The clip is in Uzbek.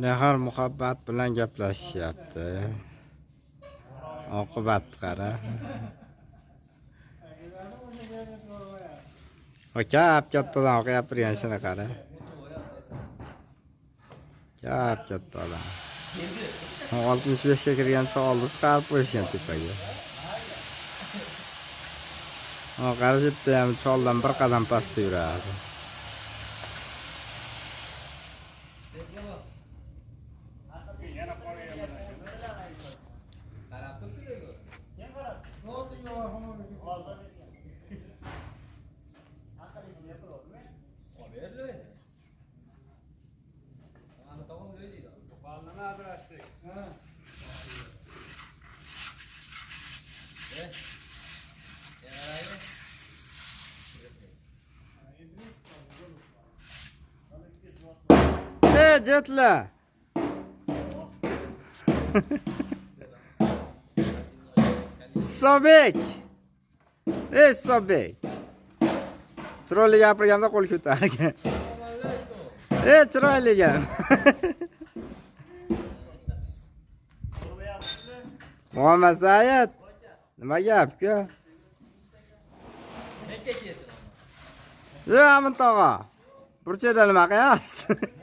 Mehr muhabbat bilan gaplashishyapti. Oqibatni qara. Kap kattadan o'qiyap turgan shuni qara. Kap katta odam. 65 ga kirgancha oldi chiqarib qo'yishgan tepaga. Qara shu yerda ham choldan bir qadam pastda yuradi. Jetla. Sobek. Ey Sobek. Chiroyli gapirganda qo'l ko'targan. Ey chiroyli gap. Muhammad Sayid. Nima gap-ku? Ey Amin tog'a. Burchada nima qilyapsiz?